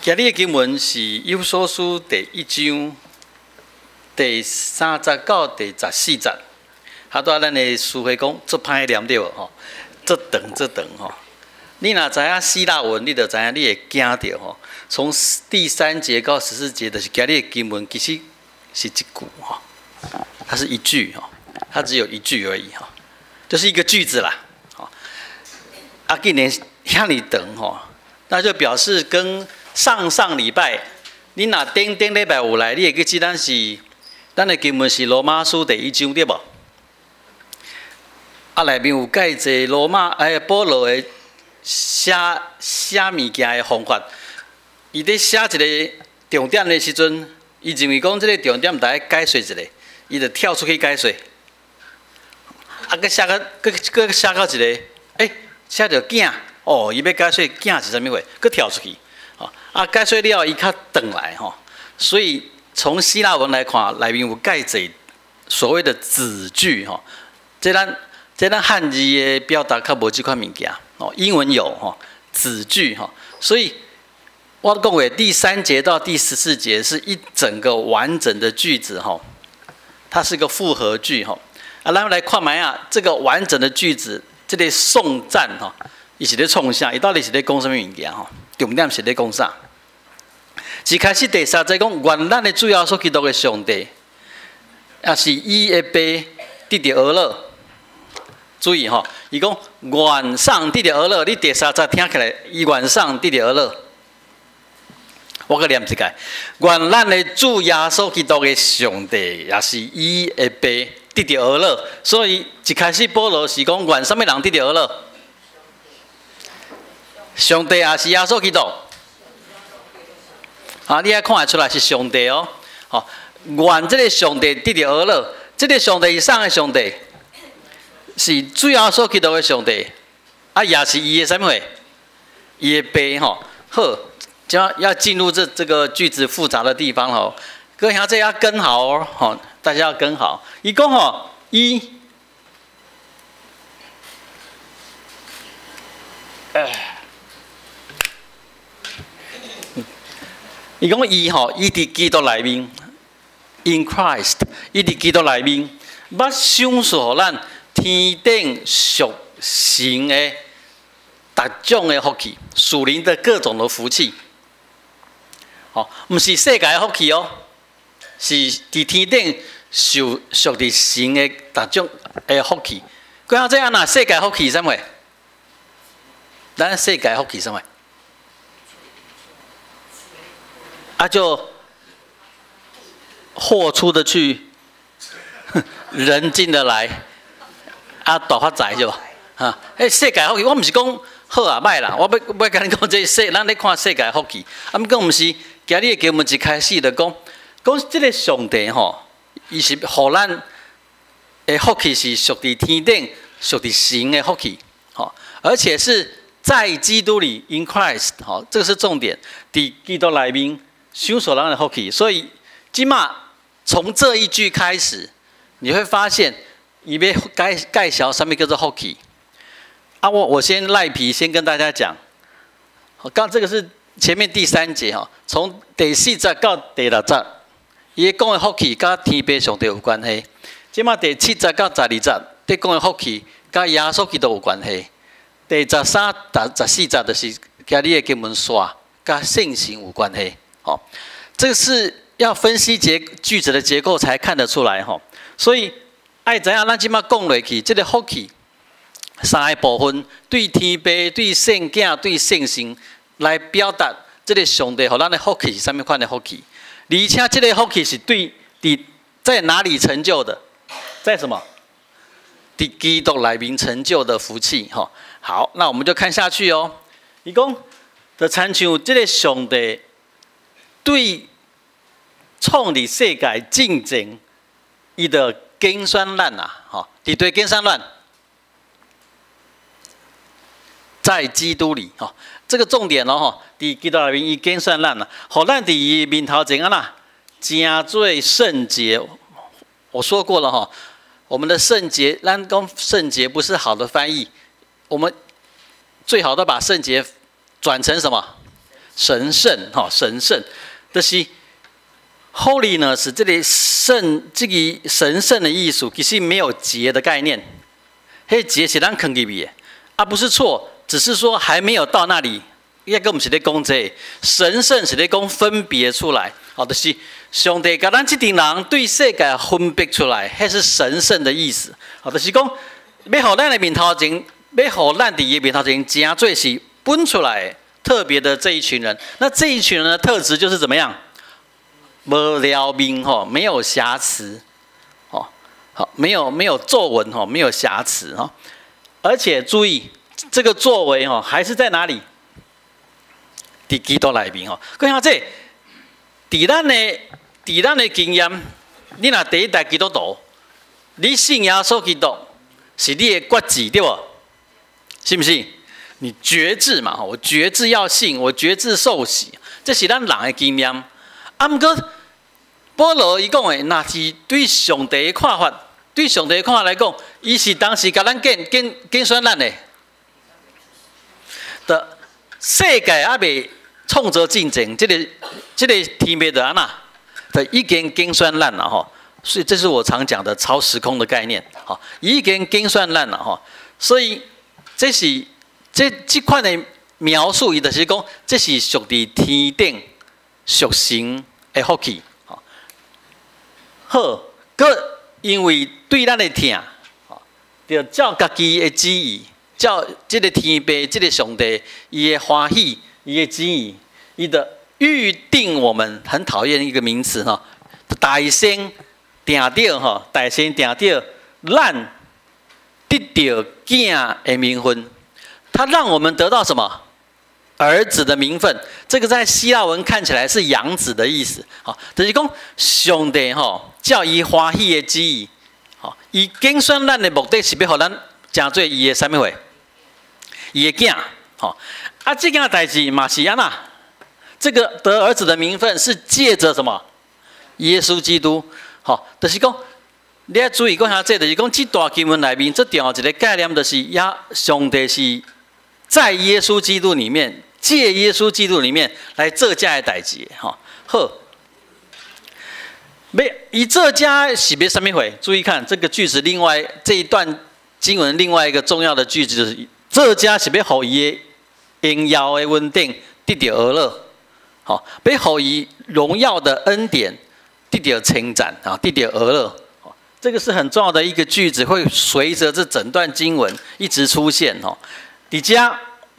今日的經文是以弗所書第一章第三節到第十四節。啊，拄仔咱的師會講足歹念對無吼，足長足長吼。你若知影希臘文，你就知影你會驚著吼。從第三節到十四節，就是今日的經文，其實是一句吼，它是一句吼，它只有一句而已吼，就是一個句子啦。啊，竟然遐爾長吼，那就表示跟上上禮拜，你若頂頂禮拜有來，你會記得咱的經文是羅馬書第一章對無？啊，內面有蓋濟羅馬哎保羅的寫寫物件的方法。伊佇寫一個重點的時陣，伊認為講這個重點著愛解說一下，伊就跳出去解說。啊，閣寫到閣閣寫到一個，欸，寫著囝，哦，伊欲解說囝是啥物貨，閣跳出去。啊，解說了後，伊較轉來吼，所以從希臘文來看，內面有蓋濟所謂的子句吼，這咱漢字的表達較無這款物件哦，英文有吼子句吼，所以我講話第三節到第十四節是一整個完整的句子吼，它是個複合句吼。啊，咱來看覓啊，這個完整的句子，這個頌讚吼，伊是咧創啥？伊到底是咧講啥物物件吼？重點是咧講啥？一開始第三節講，願咱的主耶穌基督的上帝，也是伊的爸得著呵咾。注意吼，伊講願上帝得著呵咾，你第三節聽起來，伊願上帝得著呵咾。我閣念一擺，願咱的主耶穌基督的上帝，也是伊的爸得著呵咾。所以一開始保羅是講願啥物人得著呵咾？上帝也是耶穌基督。啊，你愛看會出來是上帝哦。吼，願這個上帝得著呵咾，這個上帝是啥个上帝？是主耶穌基督的上帝，啊，也是伊的啥物貨？伊的爸吼。好，就要進入這個句子複雜的地方吼。各位兄弟要跟好哦，吼，大家要跟好。伊講吼，伊，哎。伊講伊吼，伊佇基督內面，in Christ，伊佇基督內面，捌賞賜予咱天頂屬神的逐種的福氣，屬靈的各種的福氣。吼，毋是世界的福氣哦，是佇天頂受屬佇神的逐種的福氣。閣這按怎世界福氣啥物？咱世界福氣啥物？啊，就貨出得去，人進得來，啊，大發財是無？哈，彼世界福氣，我毋是講好啊歹啦，我欲欲共你講這世，咱咧看世界福氣，啊，毋過毋是，今日的經文一開始就講，講這個上帝吼，伊是予咱的福氣是屬佇天頂、屬佇神的福氣，吼，而且是在基督裡，in Christ，吼，這個是重點，佇基督內面。賞賜咱的福氣，所以這馬從這一句開始，你會發現伊欲介介紹啥物叫做福氣。啊，我先賴皮，先跟大家講。剛這個是前面第三節哈，從第四節到第六節，伊講的福氣佮天父上帝有關係。這馬第七節到十二節，佇講的福氣佮耶穌基督有關係。第十三、十四節就是今日的經文煞，佮聖神有關係。哦，這個是要分析結句子的結構才看得出來吼。所以愛知影咱這馬講落去，這個福氣三個部分，對天父、對聖囝、對聖神來表達這個上帝予咱的福氣是啥物款的福氣，而且這個福氣是對佇在哪裡成就的，在什麼？佇基督內面成就的福氣吼。好，那我們就看下去哦。伊講，就親像這個上帝。對創立世界進前，伊就揀選咱啊，吼，佇佗揀選咱，在基督裡，吼，這個重點哦，吼，佇基督內面伊揀選咱啊，予咱佇伊面頭前按怎，成做聖潔。我說過了吼，我們的聖潔，咱講聖潔不是好的翻譯，我們最好都把聖潔轉成什麼？神聖吼，神聖，就是 holiness 是這个聖，這个神聖的意思，其實沒有潔的概念。彼潔是咱囥入去的，啊，不是錯，只是說還沒有到那裡。抑閣毋是咧講這个，神聖是咧講分別出來，哦，就是上帝共咱這陣人對世界分別出來，彼是神聖的意思。哦，就是講欲予咱的面頭前，欲予咱佇伊面頭前，成做是分出來特別的這一群人。那這一群人的特質就是怎麼樣？無獠面吼，沒有瑕疵，哦，好，沒有皺紋吼，沒有瑕疵哈。而且注意這個作為吼，還是在哪裡？佇基督內面吼，閣下這，佇咱的經驗，你若第一代基督徒，你信耶穌基督是你的決志對無？是毋是？你決志嘛吼，我決志要信，我決志受洗，這是咱人的經驗。啊，毋過保羅伊講的，若是對上帝的看法，對上帝的看法來講，伊是當時共咱揀選咱的，的世界猶未創造進前，這個天父就按怎，就已經揀選咱了吼，所以這是我常講的超時空的概念，吼，已經揀選咱了吼，所以這是這款的描述，伊就是講，這是屬佇天頂屬神的福氣，吼。好，閣因為對咱的疼，吼，就照家己的旨意，照這个天父、這个上帝伊的歡喜、伊的旨意，伊的預定我們很討厭一個名詞哈，大先定著吼，大先定著咱得著囝的名分，他讓我們得到什麼？兒子的名分。這個在希臘文看起來是養子的意思，好，就是講上帝吼，照伊歡喜的旨意，吼，伊揀選咱的目的是欲予咱成做伊的啥物貨？伊的囝，吼，啊，這件代誌嘛是按怎？這個得兒子的名分是借着什麼？耶穌基督，吼，就是講你愛注意講遐這，就是講這段經文內面最重要一个概念，就是耶上帝是在耶穌基督裡面，借耶穌基督裡面來做這个代誌，吼，好。欲伊做這是欲啥物貨？注意看這個句子，另外這一段經文另外一個重要的句子就是：做這是欲予伊的榮耀的恩典得著呵樂，吼，欲予伊榮耀的恩典得著稱讚啊，得著呵樂。這個是很重要的一個句子，會隨着這整段經文一直出現。吼，佇遮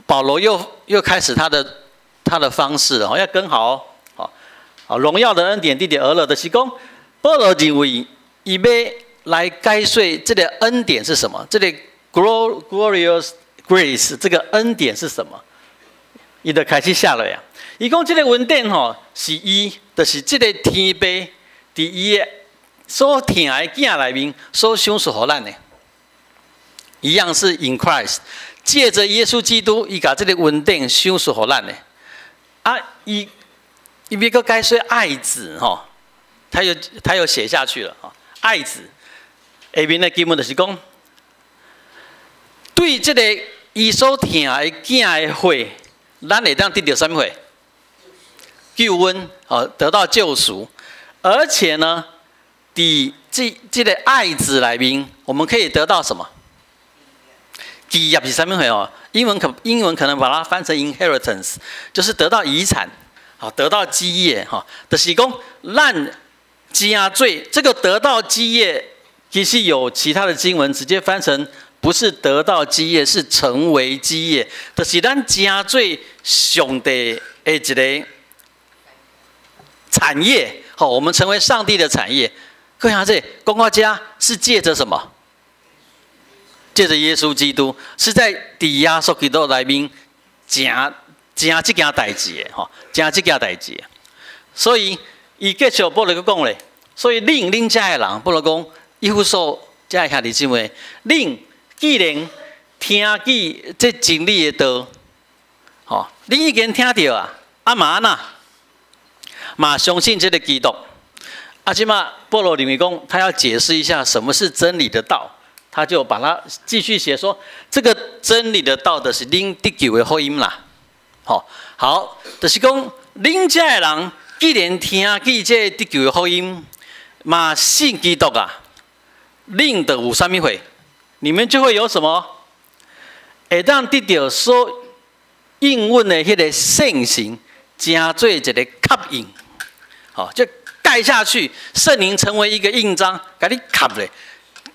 保羅又開始他的方式了，要跟好哦，好，榮耀的恩典得著呵樂，就是講，保羅認為伊欲來解說這个恩典是什麼？這個 glorious grace 這個恩典是什麼？伊就開始寫落啊。伊講這个恩典吼是伊，就是這个天父佇伊的所疼的囝內面所賞賜予咱的，一樣是 in Christ，借着耶穌基督，伊共這个恩典賞賜予咱的。啊，伊欲閣解說愛子吼，他又寫下去了吼，愛子下面的經文就是講，對這个伊所疼的囝的血，咱會當得著啥物貨？救恩，哦，得到救贖，而且呢，佇這個愛子內面，我們可以得到什麼？基業是啥物貨哦？英文可能把它翻成 inheritance，就是得到遺產，好，得到基業，哈，就是講咱成做這個得到基業，其實有其他的經文直接翻成不是得到基業，是成為基業，就是咱成做上帝的一个產業，好，我們成為上帝的產業。各位這講到遮是借着什麼？借着耶穌基督，是在佇耶穌基督內面成成這件代誌的，吼，成這件代誌。所以伊繼續保羅閣講咧，所以恁遮的人，保羅講，以弗所遮的兄弟姊妹，恁既然聽見這真理的道，吼，恁已經聽著啊，啊嘛按怎？嘛相信這个基督。啊，這馬保羅認為講，他要解釋一下什麼是真理的道，他就把它繼續寫說，這個真理的道的是恁得救的福音啦，吼，好，就是講恁遮的人既然聽見這得救的福音，嘛信基督啊，恁就有啥物貨？你們就會有什麼？會當得著所應允的彼個聖神，成做一個蓋印，好，就蓋下去，聖靈成為一個印章，共你蓋咧，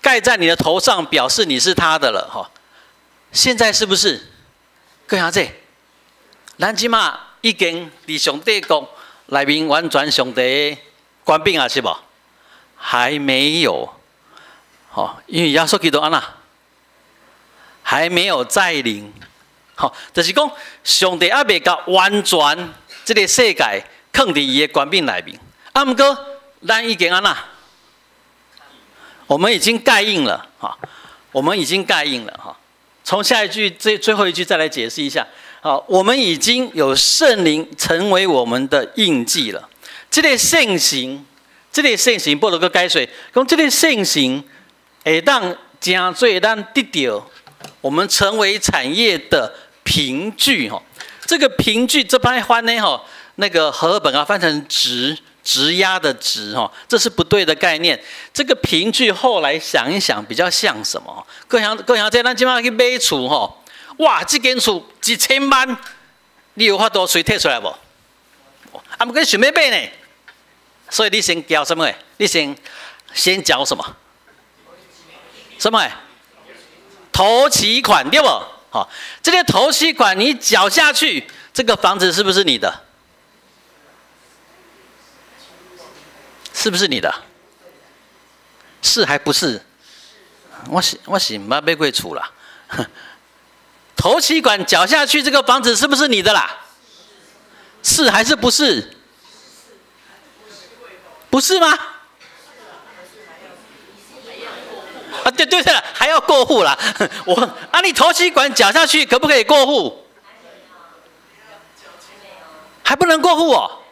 蓋在你的頭上，表示你是他的了，哈。現在是不是？各位兄，咱這馬已經佇上帝國內面完全上帝的權柄啊，是無？還沒有，吼，因為耶穌基督按怎，還沒有再臨，吼，就是講上帝猶未共完全這个世界囥佇伊的權柄內面。啊，毋過咱已經按怎，我們已經蓋印了，哈，我們已經蓋印了，哈。從下一句最後一句再來解釋一下，好，我們已經有聖靈成為我們的印記了。這个聖神，這个聖神，保羅閣解說，講這个聖神會當成做咱得著，我們成為產業的憑據，哈。這個憑據這擺翻呢，哈，那個和合本啊翻成質，質押的質，哈，這是不對的概念。這個憑據後來想一想，比較像什麼？各樣各樣，這咱這馬去買厝，吼，哇，這間厝1000萬，你有法度隨提出來無？啊，毋過想欲買呢，所以你先交什麼？你先繳什麼？什麼？頭期款對無？好，這個頭期款你繳下去，這個房子是不是你的？是不是你的？是還不是？我是毋捌買過厝啦。頭期款繳下去，這個房子是不是你的啦？是還是不是？不是嗎？啊，對對對，還要過戶啦。我啊，你頭期款繳下去，可不可以過戶？還不能過戶哦。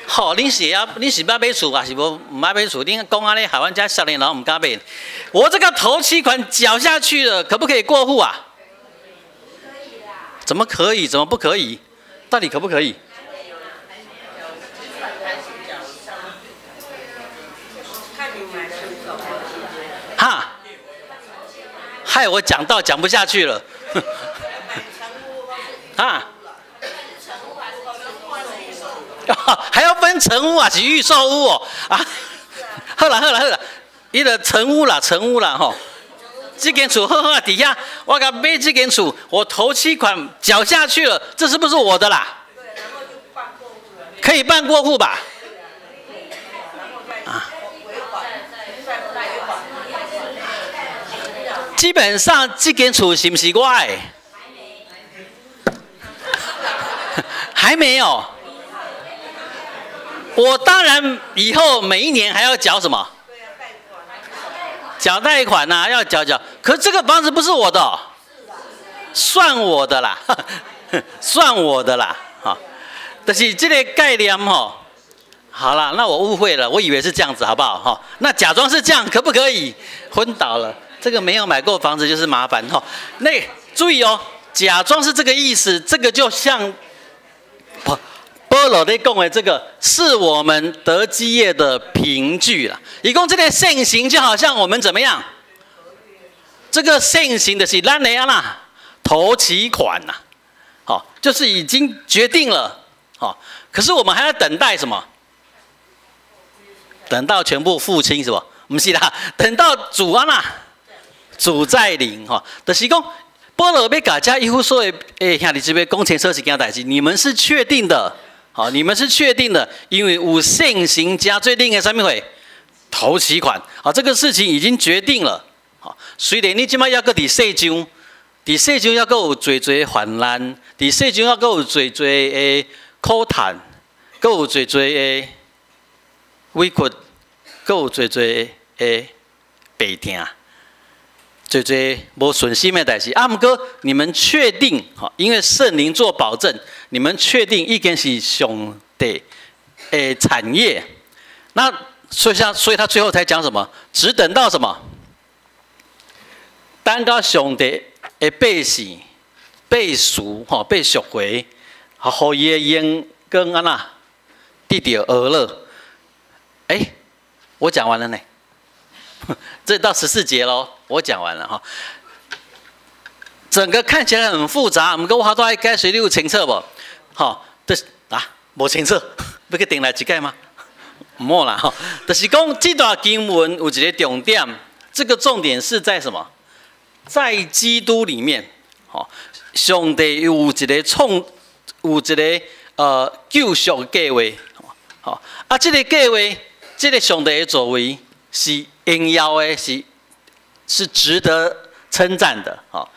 好，恁是啊，恁是捌買厝還是無毋捌買厝？恁講按呢，害阮遮少年人毋敢買。我這個頭期款繳下去了，可不可以過戶啊？怎麼可以？怎麼不可以？到底可不可以？哈！害我講到講不下去了。啊！還要分成屋啊，是預售屋哦。啊，好啦好啦好啦，伊個成屋啦，成屋啦吼。這間厝好好啊，底下我共買這間厝，我頭期款繳下去了，這是不是我的啦？可以辦過戶吧？啊。基本上這間厝是不是我的？還沒有。我當然以後每一年還要繳什麼？繳貸款吶，要繳繳。可是這個房子不是我的，算我的啦，算我的啦，哈。但是這個概念吼，好啦，那我誤會了，我以為是這樣子，好不好？哈，那假裝是這樣，可不可以？昏倒了，這個沒有買過房子就是麻煩哈。那注意哦，假裝是這個意思，這個就像。保羅咧講的這個是我們得基業的憑據啦。伊講這個聖神就好像我們怎麼樣？這個聖神就是咱的啊啦，頭期款吶，好，就是已經決定了，好，可是我們還要等待什麼？等到全部付清是吧？毋是啦，等到主啊啦，主再臨吼，就是講保羅欲共遮以弗所的兄弟姊妹講清楚一件代誌，你們是確定的。好，你們是確定的，因為有聖神成做恁的啥物貨？頭期款。好，這個事情已經決定了。好，雖然你這擺猶閣佇世上，佇世上猶閣有濟濟患難，佇世上猶閣有濟濟的苦嘆，閣有濟濟的委屈，閣有濟濟的病痛，濟濟無順心的代誌。啊，毋過你們確定，吼，因為聖靈做保證，你們確定已經是上帝的產業。那所以像，所以他最後才講什麼？只等到什麼？等到上帝的百姓被贖吼，被贖回，予伊的榮光按怎得著呵咾。哎，我講完了呢，這到14節咯，我講完了哈。整個看起來很複雜，毋過我都愛解釋，你有清楚無？吼，就是啊，無清楚，欲閣重來一擺嗎？毋好啦，吼，就是講這段經文有一個重點，這個重點是在什麼？在基督裡面，吼，上帝有一個創，有一個救贖計劃，吼，啊，這個計劃，這個上帝的作為是榮耀的，是值得稱讚的，吼。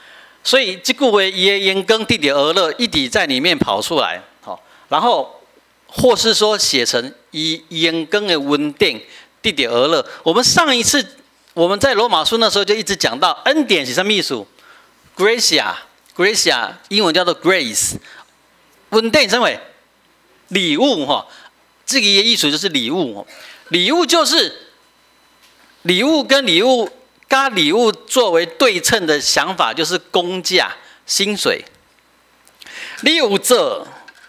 所以這句話，伊的榮光得著呵咾，一直在裡面跑出來，吼，然後或是說寫成伊榮光的恩典得著呵咾。我們上一次我們在羅馬書那時候就一直講到恩典是啥物意思？Gracia，Gracia，英文叫做 Grace，恩典稱為禮物哈，這個意思就是禮物，禮物就是禮物跟禮物。加禮物作為對稱的想法，就是工價、薪水。你有做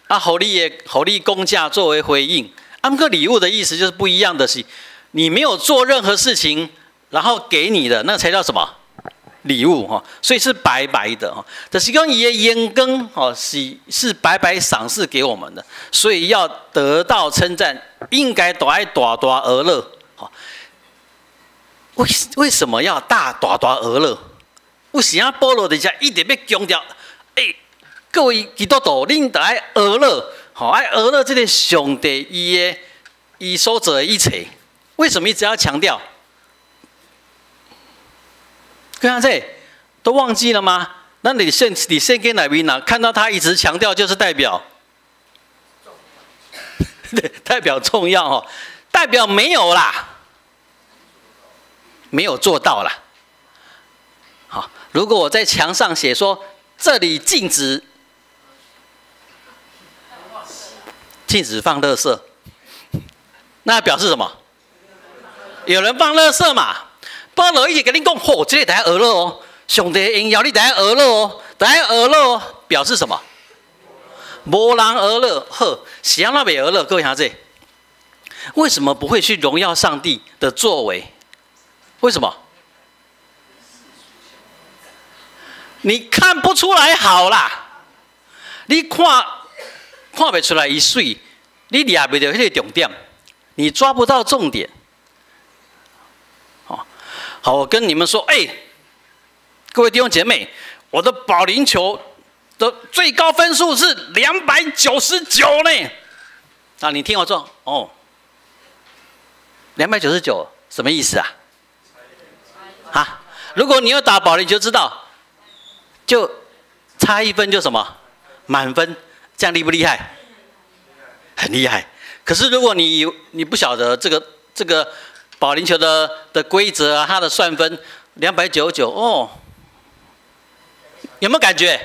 啊，予你的予你工價作為回應。啊，毋過禮物的意思就是不一樣的是，你沒有做任何事情，然後給你的那才叫什麼禮物哈？所以是白白的哈。就是講伊的榮光哦，是白白賞賜給我們的，所以要得到稱讚，應該都愛大大呵咾。為什麼要大大大呵咾？為啥物保羅佇遮一直欲強調？欸，各位基督徒，恁著愛呵咾，吼，愛呵咾這個上帝伊的伊所做的一切。為什麼一直要強調？看這都忘記了嗎？那你聖經內面呢？看到他一直強調，就是代表，對，代表重要哦，代表沒有啦。沒有做到啦。好，如果我在牆上寫說這裡禁止放垃圾，那表示什麼？有人放垃圾嘛？保羅一直跟你講，吼，這個著愛呵咾哦，上帝榮耀你著愛呵咾哦，著愛呵咾哦，表示什麼？無人呵咾，好，是按怎袂呵咾？各位兄弟，為什麼不會去榮耀上帝的作為？為什麼？你看不出來好啦，你看袂出來伊媠，你掠袂著彼个重點，你抓不到重點。好，好，我跟你們說，哎，各位弟兄姐妹，我的保齡球的最高分數是299呢。啊，你聽我說，哦，兩百九十九什麼意思啊？啊，如果你有打保齡球，知道，就差一分就什麼滿分，這樣厲不厲害？很厲害。可是如果你不曉得這個保齡球的規則啊，它的算分299哦，有沒有感覺？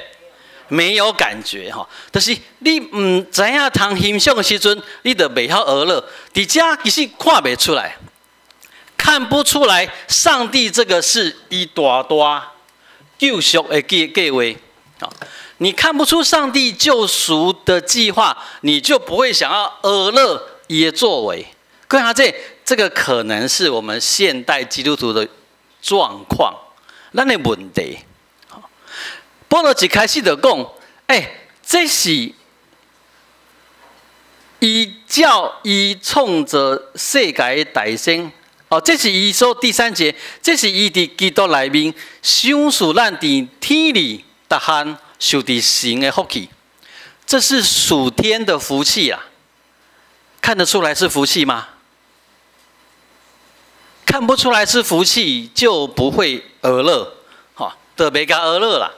沒有感覺哈。但是你毋知影通欣賞的時陣，你就袂曉呵咾。佇遮其實看袂出來。看不出來，上帝這個是伊大大救贖的計劃。你看不出上帝救贖的計劃，你就不會想要呵咾伊的作為。各位，這個可能是我們現代基督徒的狀況，咱的問題。保羅一開始就講，欸，這是伊照伊創造世界的大先。哦，這是伊說第三節，這是伊佇基督內面賞賜咱佇天裡逐項受佇神的福氣，這是屬天的福氣啊！看得出來是福氣嗎？看不出來是福氣，就不會呵咾，哈，就袂共呵咾啦。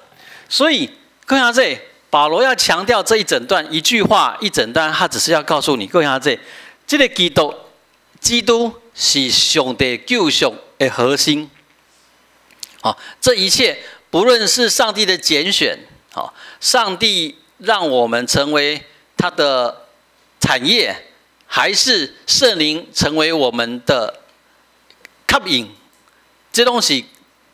所以，各位兄弟，保羅要強調這一整段一句話一整段，他只是要告訴你，各位兄弟，這個基督是上帝救贖的核心。好，這一切不論是上帝的揀選，好，上帝讓我們成為他的產業，還是聖靈成為我們的吸引，這東西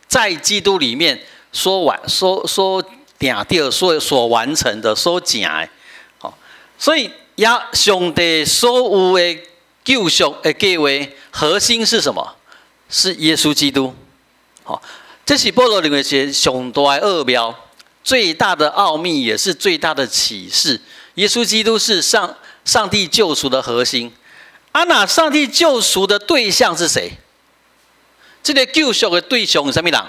在基督裡面說完說說定著所完成的、所成的。吼，所以耶上帝所有的救贖的計劃核心是什麼？是耶穌基督。好，這是保羅認為是上大的奧妙，最大的奧秘，也是最大的啟示。耶穌基督是上帝救贖的核心。啊，那上帝救贖的對象是誰？這個救贖的對象是啥物人？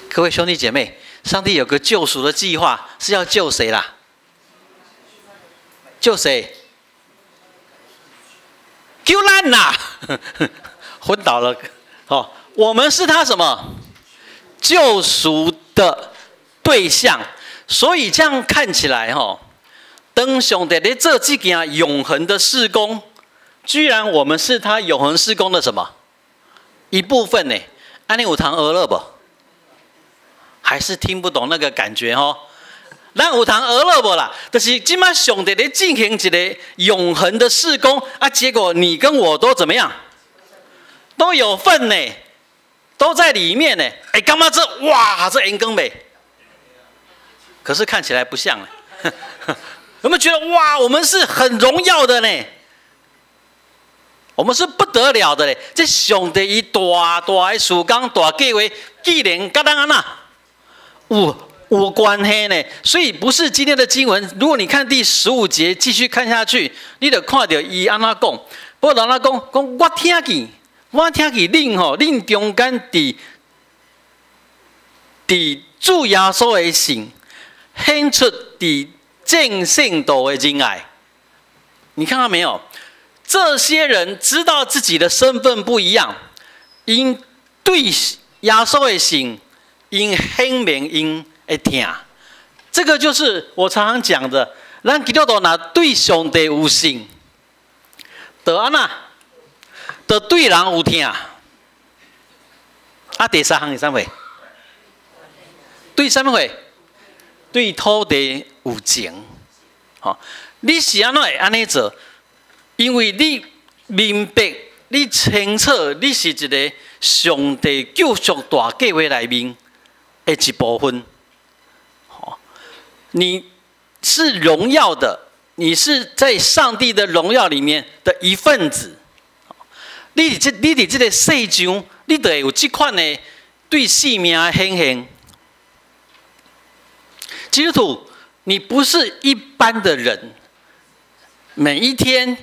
各位兄弟姐妹，上帝有個救贖的計劃，是要救誰啦？救誰？救咱啦！昏倒了。哦，我們是他什麼？救贖的對象。所以這樣看起來，哈，當上帝咧做這件永恆的事工，居然我們是他永恆事工的什麼一部分呢？按呢有通學了無？還是聽不懂那個感覺吼？咱有通學了無啦？就是這馬上帝咧進行一個永恆的事工啊，結果你跟我都怎麼樣？都有份呢，都在裡面呢。哎，感覺這哇，這緣光袂？可是看起來不像。有沒有覺得哇，我們是很榮耀的呢？我們是不得了的嘞！這上帝伊大大的事工大計劃，竟然佮咱按怎有關係呢？所以不是今天的經文。如果你看第15節繼續看下去，你就看著伊按怎講。保羅按怎講，講我聽見，我聽見恁吼，恁中間佇主耶穌的信，顯出佇眾聖徒的仁愛。你看到沒有？這些人知道自己的身份不一樣，𪜶對耶穌的信，𪜶顯明𪜶會疼。這個就是我常常講的，咱基督徒若對上帝有信，就按怎，就對人有疼。啊，第三項是啥物？對啥物貨？對土地有情。吼，你是按怎會按呢做？因為你明白，你清楚，你是一個上帝救贖大計劃內面的一部分。你是榮耀的，你是在上帝的榮耀裡面的一份子。你佇這個世上，你就會有這款的對生命的顯現。基督徒，你不是一般的人，每一天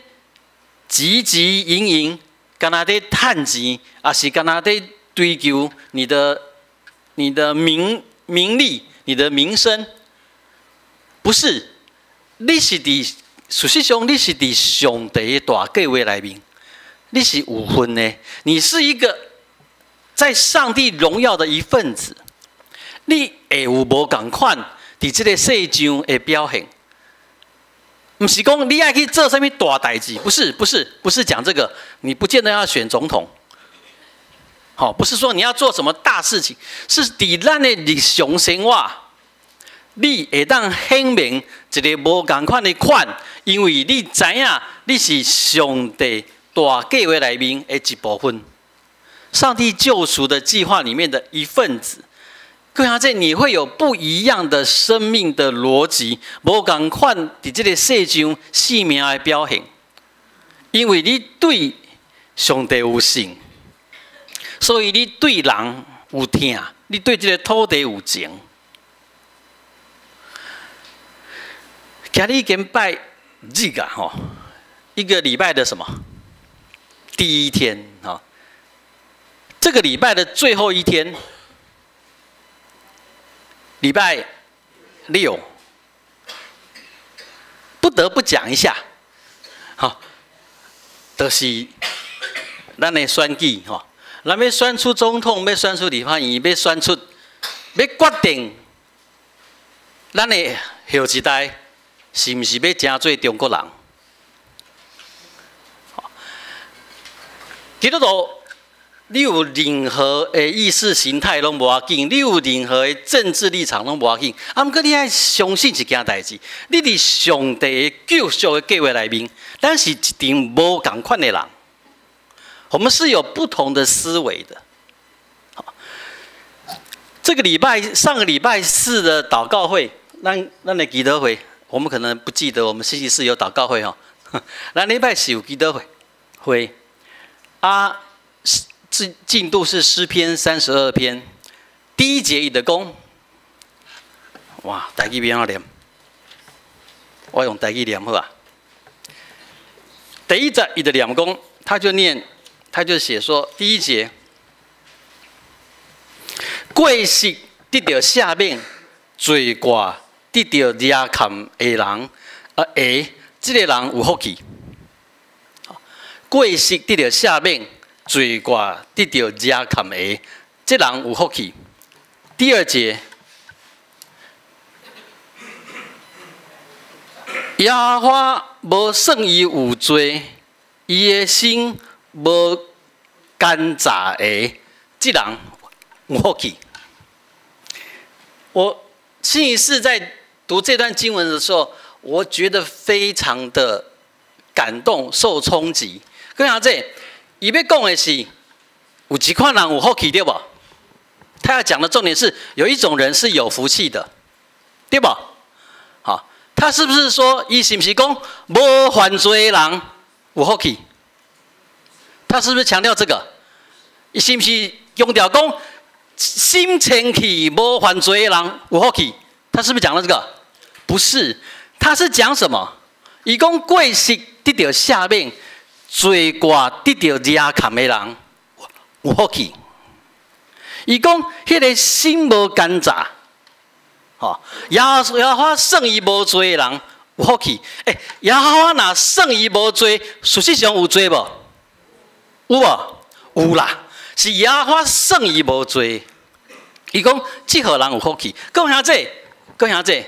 汲汲營營，干焦佇趁錢，抑是干焦佇追求你的名利、你的名聲，不是，你是佇事實上，你是佇上帝的大計劃內面，你是有份的，你是一個在上帝榮耀的一份子，你會有無仝款佇這個世上的表現。毋是講你愛去做啥物大代誌，不是，不是，不是講這個，你不見得要選總統，好，不是說你要做什麼大事情，是佇咱的日常生活，你會當顯明一個無仝款的款，因為你知影你是上帝大計劃內面的一部分，上帝救贖的計劃裡面的一份子。各位這你會有不一樣的生命的邏輯，無仝款佇這個世上生命的表現，因為你對上帝有信，所以你對人有疼，你對這個土地有情。今日已經拜日啊，吼，一個禮拜的什麼？第一天啊，這個禮拜的最後一天。禮拜六，不得不講一下，好，就是咱的選舉吼，咱欲選出總統，欲選出立法院，欲選出，欲決定咱的後一代是毋是欲成做中國人？基督徒，你有任何的意識形態攏無要緊，你有任何的政治立場攏無要緊。啊，毋過你愛相信一件代誌，你佇上帝的救贖的計劃內面，咱是一群無仝款的人。我們是有不同的思維的。這個禮拜，上個禮拜四的禱告會，咱的祈禱會，我們可能不記得，我們星期四有禱告會吼。咱禮拜四有祈禱會，會啊，進度是詩篇32篇，第一節伊就講，哇，台語欲按怎念？我用台語念好啊。第一節伊就念講，他就念，他就寫說，第一節，過失得著赦免，罪過得著遮蓋的人，啊，這個人有福氣。過失得著赦免，罪過得著遮蓋的，這人有福氣。第二節，耶和華無算伊有罪，伊的心無奸詐的，這人有福氣。我星期四在讀這段經文的時候，我覺得非常的感動，受衝擊。閣下這，伊欲講的是有一款人有福氣，對無？他要講的重點是，有一種人是有福氣的，對無？好，他是不是說，伊是毋是講無犯罪的人有福氣？他是不是強調這個？伊是毋是強調講心清氣無犯罪的人有福氣？他是不是講了這個？不是，他是講什麼？伊講過失得著赦免，罪過得著遮蓋的人有福氣。伊講彼個心無奸詐，吼，耶和華算伊無罪的人有福氣。欸，耶和華若算伊無罪，事實上有罪無？有無？有啦，是耶和華算伊無罪。伊講這號人有福氣。講啥這？講啥這？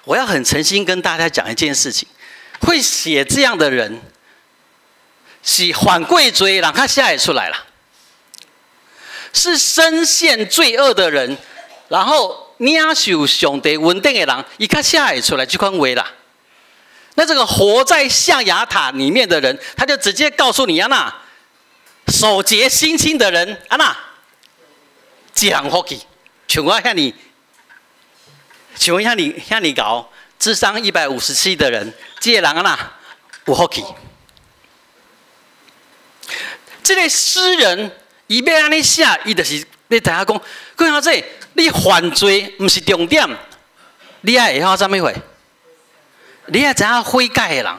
我要很誠心跟大家講一件事情：會寫這樣的人，是犯過罪的人，較寫會出來啦。是深陷罪惡的人，然後領受上帝恩典的人，伊較寫會出來這款話啦。那這個活在象牙塔裡面的人，他就直接告訴你按怎，手潔心清的人按怎，這人福氣，像我遐爾，像我遐爾遐爾𠢕，智商157的人，這個人按怎有福氣。這個詩人。伊欲按呢寫，伊就是欲知影講，閣下這你犯罪毋是重點，你愛會曉啥物貨？你愛知影悔改的人，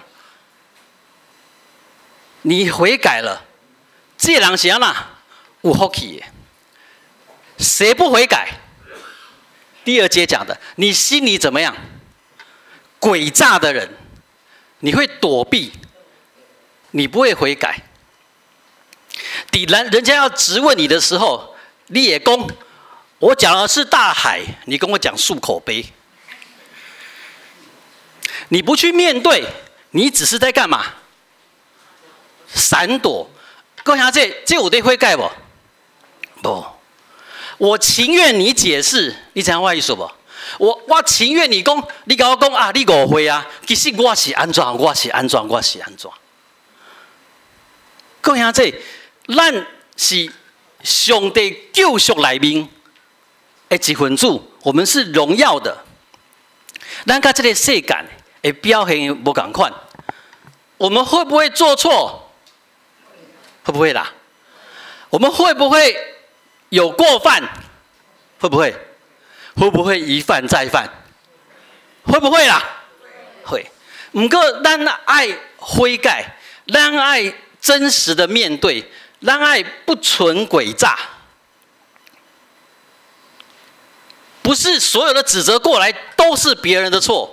你悔改了，這個人是按怎有福氣的。誰不悔改？第二節講的，你心裡怎麼樣？詭詐的人，你會躲避，你不會悔改。佇人家要質問你的時候，你會講，我講的是大海，你跟我講漱口杯。你不去面對，你只是在幹嘛？閃躲。閣下這有咧悔改無？無。我情願你解釋，你知影我意思無？我情願你講，你共我講啊，你誤會啊。其實我是按怎，我是按怎，我是按怎。閣下這，咱是上帝救贖內面的一份子，我們是榮耀的。咱佮這個世界的表現無仝款，我們會不會做錯？會不會啦？我們會不會有過犯？會不會？會不會一犯再犯？會不會啦？會。毋過咱愛悔改，咱愛真實的面對，咱愛不存詭詐，不是所有的指責過來都是別人的錯。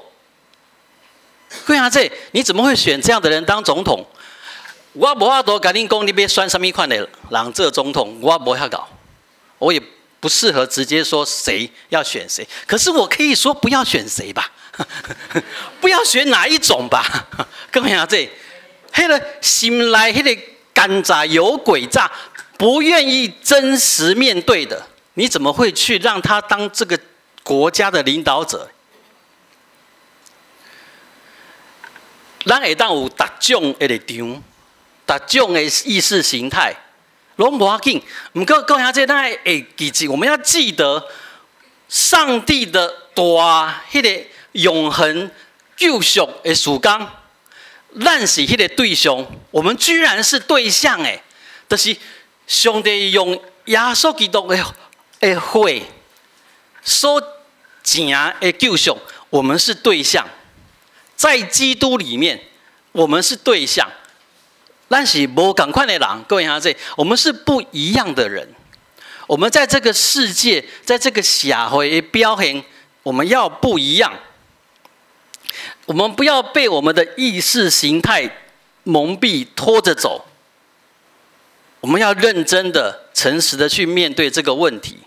對啊，這你怎麼會選這樣的人當總統？我無法度共恁講，你欲選啥物款的人做總統，我無遐𠢕，我也不適合直接說誰要選誰。可是我可以說不要選誰吧，不要選哪一種吧。各位啊，這彼個心內彼個奸詐有詭詐，不願意真實面對的，你怎麼會去讓他當這個國家的領導者？咱會當有逐種的立場，逐種的意識形態，攏無要緊。毋過各位兄弟，咱會記住，我們要記得上帝的大彼个永恆救贖的事工，咱是彼个對象，我們居然是對象誒，就是上帝用耶穌基督的血所成的救贖，我們是對象，在基督裡面，我們是對象。咱是無仝款的人，各位兄弟，我們是不一樣的人。我們在這個世界，在這個社會的表現，我們要不一樣。我們不要被我們的意識形態蒙蔽，拖着走。我們要認真的、誠實的去面對這個問題。